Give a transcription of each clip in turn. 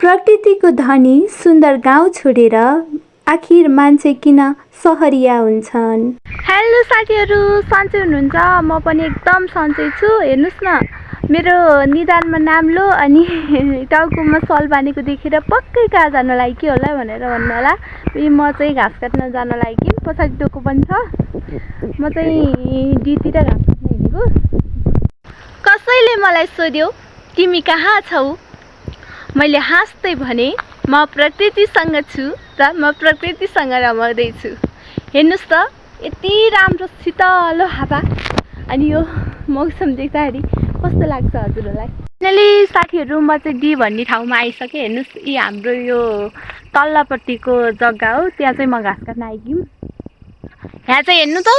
प्रकृतिको धनी सुन्दर गाउँ छोडेर आखिर मान्छे किन सहरिया हुन्छन्? हेलो साथीहरू, सन्चै हुनुहुन्छ? म पनि एकदम सन्चै छु। हेर्नुहोस् न, मेरो निधारमा नाम लो अनि टाउकोमा सल बाँधेको देखेर पक्कै कहाँ जान लाग्यो होला भनेर भन्नु होला। म चाहिँ घाँस काट्न जान लागि पछाडि टोको पनि छ। म चाहिँ डितिर घाँस काट्न हिँडेको। कसैले मलाई सोध्यो, तिमी कहाँ छौ? मैले हाँस्दै भने, म प्रकृतिसँग छु र म प्रकृतिसँग रमाउँदैछु। हेर्नुहोस् त, यति राम्रो शीतलो हावा अनि यो मौसम देख्दाखेरि कस्तो लाग्छ हजुरहरूलाई? फाइनली साथीहरू, म चाहिँ डी भन्ने ठाउँमा आइसकेँ। हेर्नुहोस्, यी हाम्रो यो तल्लापट्टिको जग्गा हो। त्यहाँ चाहिँ म घाँस काट्न आइगयौँ। यहाँ चाहिँ हेर्नु त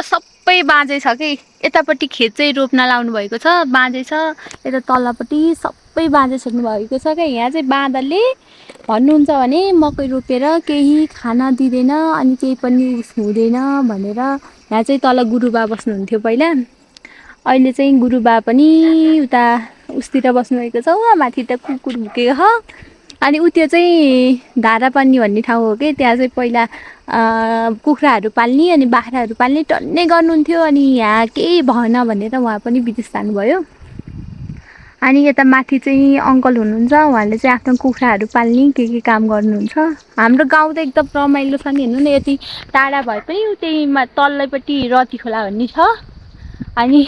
सबै बाँझै छ कि। यतापट्टि खेत चाहिँ रोप्न लाउनु भएको छ, बाँझै छ। यता तल्लापट्टि सबै बाँझै छोड्नु भएको छ क्या। यहाँ चाहिँ बाँदरले भन्नुहुन्छ भने मकै रोपेर केही खान दिँदैन अनि केही पनि हुँदैन भनेर। यहाँ चाहिँ तल गुरुबा बस्नुहुन्थ्यो पहिला, अहिले चाहिँ गुरुबा पनि उता उसतिर बस्नुभएको छ। माथि त कुकुर भुकेको छ। अनि त्यो चाहिँ धारापानी भन्ने ठाउँ हो कि। त्यहाँ चाहिँ पहिला कुखुराहरू पाल्ने अनि बाख्राहरू पाल्ने टन्नै गर्नुहुन्थ्यो। अनि यहाँ केही भएन भनेर उहाँ पनि विदेश जानुभयो। अनि यता माथि चाहिँ अङ्कल हुनुहुन्छ, उहाँले चाहिँ आफ्नो कुखुराहरू पाल्ने के काम गर्नुहुन्छ। हाम्रो गाउँ त एकदम रमाइलो छ नि। हेर्नु न, यति टाढा भए पनि त्यही तल्लैपट्टि रती खोला भन्ने छ। अनि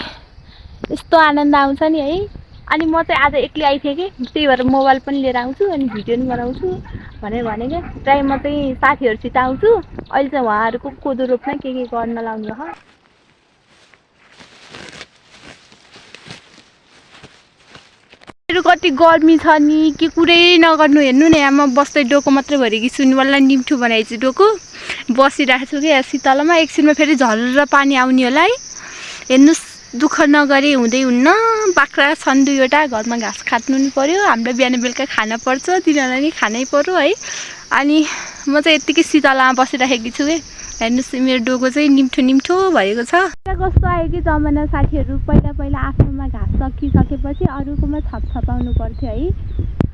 यस्तो आनन्द आउँछ नि है। अनि म चाहिँ आज एक्लै आइथिएँ कि, त्यही भएर मोबाइल पनि लिएर आउँछु अनि भिडियो पनि बनाउँछु भनेर भनेको। प्रायः म चाहिँ साथीहरूसित आउँछु। अहिले चाहिँ उहाँहरूको कोदो रोप्न के गर्न लाउनु भयो। कति गर्मी छ नि, के कुरै नगर्नु। हेर्नु न, यहाँ म बस्दै डोको मात्रै भरेकी छु नि। वल्ल निम्ठु बनाएछु डोको, बसिरहेको छु कि शीतलमा। एकछिनमा फेरि झरेर पानी आउने होला है। हेर्नुहोस्, दुःख नगरी हुँदै हुन्न। बाख्रा छन् 2वटा, घरमा घाँस काट्नु नि पर्यो। हाम्रो बिहान बेलुका खान पर्छ, तिनीहरूलाई नि खानै पर्यो है। अनि म चाहिँ यत्तिकै शीतलमा बसिराखेकी छु है। हेर्नुहोस्, मेरो डोको चाहिँ निम्ठो भएको छ। कस्तो आयो कि जमाना साथीहरू, पहिला आफ्नोमा घाँस सकिसकेपछि अरूकोमा छपाउनु पर्थ्यो है।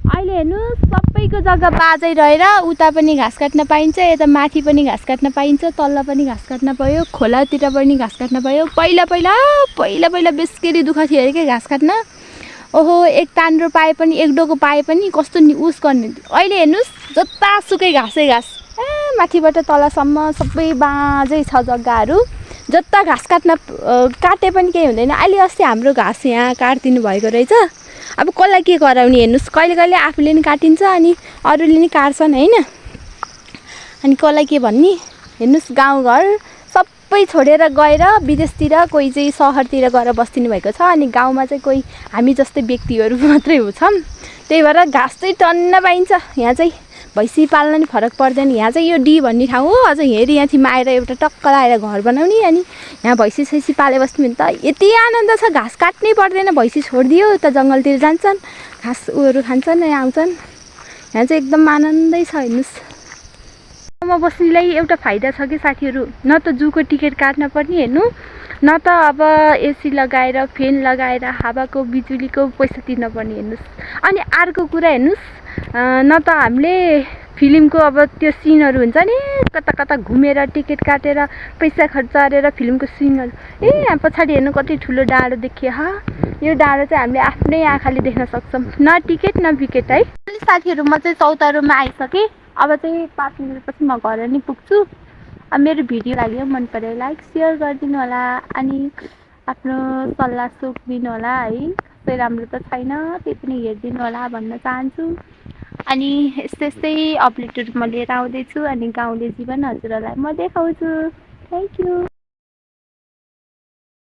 अहिले हेर्नुहोस्, सबैको जग्गा बाँझै रहेर उता पनि घाँस काट्न पाइन्छ, यता माथि पनि घाँस काट्न पाइन्छ, तल्ला पनि घाँस काट्न पायो, खोलातिर पनि घाँस काट्न पायो। पहिला बेसरी दुःख थियो अरे के घाँस काट्न। ओहो, एक तान्द्रो पाए पनि, एक डोको पाए पनि कस्तो उस गर्ने। अहिले हेर्नुहोस्, जतासुकै घाँसै घाँस। माथिबाट तलसम्म सबै बाँझै छ जग्गाहरू। जता घाँस काटे पनि केही हुँदैन। अहिले अस्ति हाम्रो घाँस यहाँ काटिदिनु भएको रहेछ। अब कसलाई के गराउने? हेर्नुहोस्, कहिले आफूले नि काटिन्छ अनि अरूले नि काट्छन् होइन। अनि कसलाई के भन्ने? हेर्नुहोस्, गाउँघर सबै छोडेर गएर विदेशतिर, कोही चाहिँ सहरतिर गएर बस्दिनु भएको छ। अनि गाउँमा चाहिँ कोही हामी जस्तै व्यक्तिहरू मात्रै छौँ। त्यही भएर घाँस चाहिँ टन्न पाइन्छ। यहाँ चाहिँ भैँसी पाल्न नि फरक पर्दैन। यहाँ चाहिँ यो डी भन्ने ठाउँ हो। अझ यहाँथिमा आएर एउटा टक्क लगाएर घर बनाउने अनि यहाँ भैँसी सैँसी पाले बस्ने भने त यति आनन्द छ। घाँस काट्नै पर्दैन, भैँसी छोडिदियो त जङ्गलतिर जान्छन्, घाँस उयोहरू खान्छन्, यहाँ आउँछन्। यहाँ चाहिँ एकदम आनन्दै छ। हेर्नुहोस्, गाउँमा बस्नेलाई एउटा फाइदा छ कि साथीहरू, न त जूको टिकट काट्न पर्ने हेर्नु, न त अब एसी लगाएर फ्यान लगाएर हावाको बिजुलीको पैसा तिर्न पर्ने। हेर्नुहोस्, अनि अर्को कुरा हेर्नुहोस्, न त हामीले फिल्मको अब त्यो सिनहरू हुन्छ नि, कता घुमेर टिकट काटेर पैसा खर्च गरेर फिल्मको सिनहरू। यहाँ पछाडि हेर्नु कति ठुलो डाँडो देखियो। यो डाँडो चाहिँ हामीले आफ्नै आँखाले देख्न सक्छौँ, न टिकट न विकेट है। साथीहरू, म चाहिँ चौतारोमा आइसकेँ। अब चाहिँ 5 मिनटपछि म घर नि पुग्छु। अब मेरो भिडियो लाग्यो, मन पर्यो लाइक सेयर गरिदिनु होला अनि आफ्नो सल्लाह सुख दिनु होला है। त्यही राम्रो त छैन, त्यही पनि हेरिदिनु होला भन्न चाहन्छु। अनि यस्तै अपडेटहरू म लिएर आउँदैछु अनि गाउँले जीवन हजुरहरूलाई म देखाउँछु। Thank you.